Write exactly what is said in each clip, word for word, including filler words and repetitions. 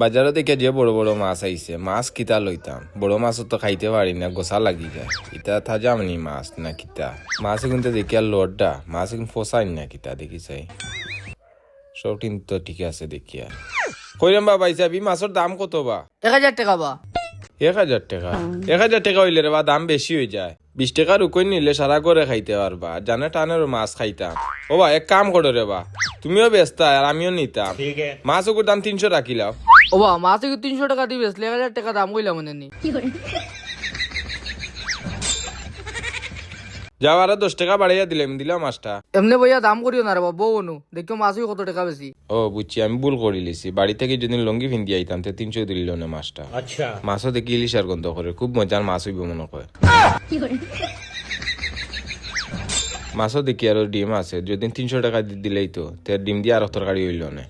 বাজারো দেখিয়া যে বড় বড় মাছ আইছে, মাছ কিতা লইতাম, বড় মাছ তো খাইতে পারি না, গোসা লাগি যায়। ইতা তাজা আমনি মাছ না কিতা? মাছ এগুনতে দেখিয়া লড্ডা, মাছ এগুন ফসাইন না কিতা, দেখি চাই। সব কিন্তু ঠিক আছে দেখিয়া। কইরাম বা ভাইসাব, ই মাছর দাম কত বা? এক হাজার টেকা বা। এক হাজার টেকা? এক হাজার টেকা অইলে রে বা দাম বেশি অইযায়। বিশ টেকার উকইন নিলে সারা ঘরে খাইতে পারবা। জানে টানেরও মাছ খাইতাম। ও বা, এক কাম করো রে বা, তুমিও বেচতায় আর আমিও নিতাম। মাছ ওগুর দাম তিনশো রাখিলাও। ও বা, মাছ এগু তিনশো টেকা দি বেচলে এক হাজার টেকা দাম কইলাম মানে নি। যাও, আরো দশ টেকা বাড়াইয়া দিলাম, দিলাও মাছটা। এমনে বইয়া দাম করিও না রে বা, বউ অনু, দেখিও মাছ ওই কত টেকা বেশি। ও বুঝছি, আমি ভুল করিলিছি। বাড়ি থাকি যদি লুঙ্গি ফিন্দি আইতাম, তে তিনশো দিল অনে মাছটা। মাছও দেখি ইলিশর গন্ধ করে, খুব মজার মাছ অইবো মনো কয়। মাছও দেখি আরো ডিম আছে, যদি তিনশো টেকা দি-, দিলেই তো, তে ডিম দিয়া আরো তরকারি অইলো অনে।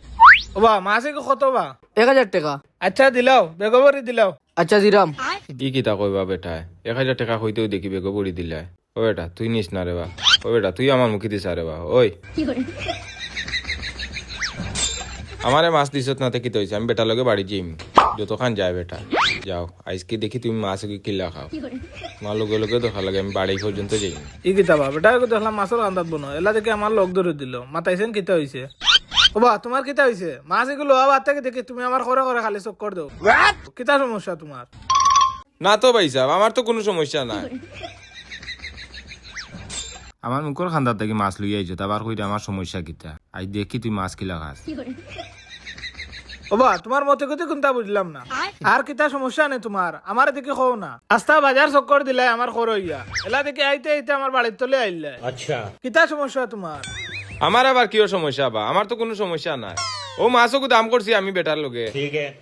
ও বা, মাছ এগু কত বা? এক হাজার টেকা। আচ্ছা দিলাও, বেগো ভরি দিলাও। আচ্ছা দিরাম। ই কিতা কইবা বেটায়, এক হাজার টেকা কইতেউ দেখি বেগো ভরি দিলায়। ও বেটা, তুই নিস না রে বা। ও বেটা, তুই আমার মুখে দিস রে বা। ওই। আমারে মাছ দিছত না, তে কিতা অইছে? আমি বেটার লগে বাড়ি যাইমু। যতখান যায় বেটা। যাও, আইজকে দেখি তুমি মাছ এগু কিলা খাও। আমার লগে লগে দেখা লাগে, আমি বাড়ি পর্যন্ত যাইমু। ই কিতা বা, বেটা এগু দেখলাম মাছর কান্দাত বনো। এলা দেখি আমার লগ ধরি দিল। মাতাইছেন কিতা অইছে? ও বা, তুমার কিতা অইছে? মাছ এগু লওয়া বাদ থাকি দেখি তুমি আমার করে করে খালি চক্কর দেও। কিতা সমস্যা তুমার? না তো ভাইসাব, আমার তো কুনু সমস্যা নাই। আমার মুখর কান্দাত থাকি মাছ লইয়া আইছো, তা আবার কইরে আমার সমস্যা কিতা? আইজ দেখি তুই মাছ কিলা খাস। ও বা, তুমার মতে গতি কুনতা বুঝলাম না। আর কিতা সমস্যা নে তুমার? আমারে দেখি কও না। আস্তা বাজার চক্কর দিলায় আমার খর অইয়া। এলা দেখি আইতে আইতে আমার বাড়ির তলে আইলায়। কিতা সমস্যা তুমার? আমার আবার কিও সমস্যা বা? আমার তো কুনু সমস্যা নাই। ও মাছ ওগু দাম করছি আমি বেটার লগে।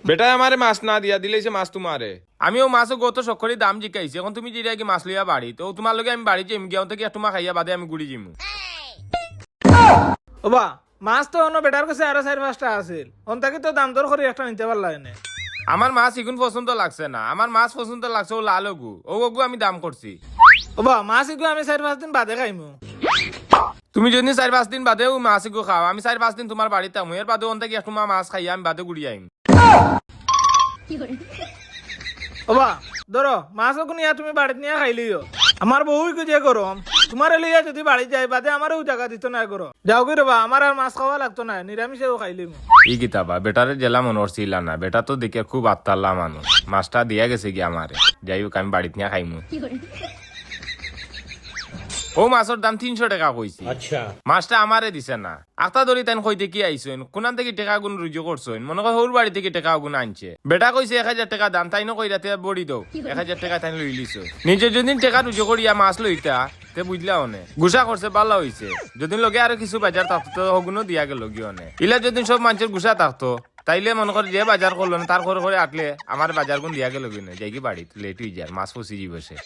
বেটায় আমারে মাছ না দিয়া দিলাইছে মাছ তুমারে। আমি ও মাছ ওগু অত শখ করি দাম জিকাইছি, এখন তুমি যেরা কি মাছ লইয়া বাড়িত, ও তুমার লগে আমি বাড়িত যাইমু গিয়া, অন থাকি এক টুমা খাইয়া বাদে আমি গুড়ি যাইমু। ও বা, মাছ তো অন্য বেটার কাছে আরো চাইর পাঁচটা আছিল, অন থাকি তো দাম দর করি একটা নিতে পারলায় নে। আমার মাছ ইগুন পছন্দ লাগছে না, আমার মাছ পছন্দ লাগছে ও লাল ওগু, ও ওগু আমি দাম করছি। ও বা, মাছ ইগু আমি চাইর পাঁচ দিন বাদে খাইমু। তুমি যদি চাইর পাঁচ দিন বাদে ও মাছ ইগু খাও, আমি চাইর পাঁচ দিন তুমার বাড়িত থাকমু, এর বাদে অন থাকি এক টুমা মাছ খাইয়া আমি বাদে গুড়ি আইমু। ও বা, ধরো, মাছ ওগু নিয়া তুমি বাড়িত নিয়া খাইলিও। আমার বউ ইগু যে গরম, তুমারে লইয়া যদি বাড়িত যাই, বাদে আমারেও জাগা দিত নায় গরম। যাওগি রে বা, আমার আর মাছ খাওয়া লাগতো নায়, নিরামিষেও খাইলিমু। ই কিতা বা, বেটারে যেলা মনো করছি ইলা না, বেটা তো দেখিয়া খুব আত্মাল্লা মানুষ। মাছটা দিয়া গেছে গি আমারে, যাই হোক আমি বাড়িত নিয়া খাইমু। ও মাছর দাম তিনশো টেকা কইছি। মাছটা আমারে দিছে না। আখতা ধরি তাইন কই থাকি আইছইন, কুনান থাকি টেকাগুন রুজি করছইন, মনো কয় হউর বাড়ি থাকি টেকাগুন আনছে। বেটা কইছে এক হাজার টেকা দাম, তাইনও কইরা তে বড়ি দেও, এক হাজার টেকা তাইন লইলিছইন। নিজে যদি টেকা রুজি করিয়া মাছ লইতা, তে বুঝলা অনে। গুসা করছে, ভালা অইছে। যদি লগে আরো কিছু বাজার থাকতো, তে হগুনও দিয়া গেলো গি অনে। ইলা যদি সব মানষর গুসা থাকতো, তাইলে মনো কর যে বাজার করলো না, তার করে করে আটলে আমার বাজারগুন দিয়া গেলো গি অনে। যাইগি বাড়িত, লেট অইযার, মাছ ফসি যাইবো সে।